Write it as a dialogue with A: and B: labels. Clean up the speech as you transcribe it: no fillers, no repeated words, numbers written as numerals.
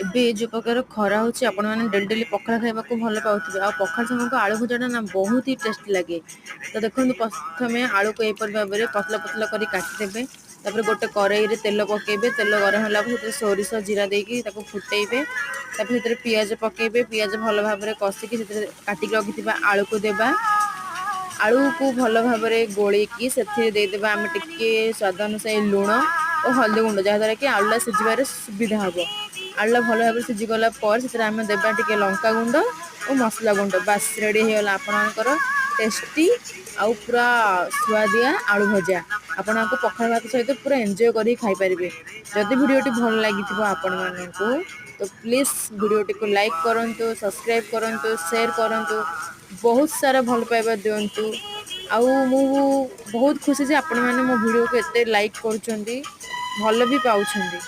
A: ଏବେ ଯେଉଁ ପ୍ରକାର ଖରା ହେଉଛି, ଆପଣମାନେ ଡେଲି ଡେଲି ପଖାଳ ଖାଇବାକୁ ଭଲ ପାଉଥିବେ। ଆଉ ପଖାଳ ସାଙ୍ଗକୁ ଆଳୁ ଭଜାଟା ନା ବହୁତ ହି ଟେଷ୍ଟି ଲାଗେ। ତ ଦେଖନ୍ତୁ, ପ୍ରଥମେ ଆଳୁକୁ ଏହିପରି ଭାବରେ ପତଳା ପତଳା କରି କାଟିଦେବେ। ତାପରେ ଗୋଟେ କରେଇରେ ତେଲ ପକାଇବେ। ତେଲ ଗରମ ହେଲା ପରେ ସେଥିରେ ସୋରିଷ ଜିରା ଦେଇକି ତାକୁ ଫୁଟେଇବେ। ତାପରେ ସେଥିରେ ପିଆଜ ପକାଇବେ। ପିଆଜ ଭଲ ଭାବରେ କଷିକି ସେଥିରେ କାଟିକି ରଖିଥିବା ଆଳୁକୁ ଦେବା। ଆଳୁକୁ ଭଲ ଭାବରେ ଗୋଳେଇକି ସେଥିରେ ଦେଇଦେବା ଆମେ ଟିକେ ସ୍ୱାଦ ଅନୁସାରେ ଲୁଣ ଓ ହଳଦୀ ଗୁଣ୍ଡ, ଯାହାଦ୍ୱାରା କି ଆଳୁଟା ସିଝିବାରେ ସୁବିଧା ହେବ। ଆଳୁଟା ଭଲ ଭାବରେ ସିଝିଗଲା ପରେ ସେଥିରେ ଆମେ ଦେବା ଟିକେ ଲଙ୍କା ଗୁଣ୍ଡ ଓ ମସଲା ଗୁଣ୍ଡ। ବାସ୍, ରେଡ଼ି ହେଇଗଲା ଆପଣଙ୍କର ଟେଷ୍ଟି ଆଉ ପୁରା ସୁଆଦିଆ ଆଳୁ ଭଜା। ଆପଣ ୟାକୁ ପଖାଳ ଭାତ ସହିତ ପୁରା ଏନ୍ଜୟ କରିକି ଖାଇପାରିବେ। ଯଦି ଭିଡ଼ିଓଟି ଭଲ ଲାଗିଥିବ ଆପଣମାନଙ୍କୁ, ତ ପ୍ଲିଜ୍ ଭିଡ଼ିଓଟିକୁ ଲାଇକ୍ କରନ୍ତୁ, ସବସ୍କ୍ରାଇବ୍ କରନ୍ତୁ, ସେୟାର କରନ୍ତୁ, ବହୁତ ସାରା ଭଲ ପାଇବା ଦିଅନ୍ତୁ। ଆଉ ମୁଁ ବହୁତ ଖୁସି ଯେ ଆପଣମାନେ ମୋ ଭିଡ଼ିଓକୁ ଏତେ ଲାଇକ୍ କରୁଛନ୍ତି, ଭଲ ବି ପାଉଛନ୍ତି।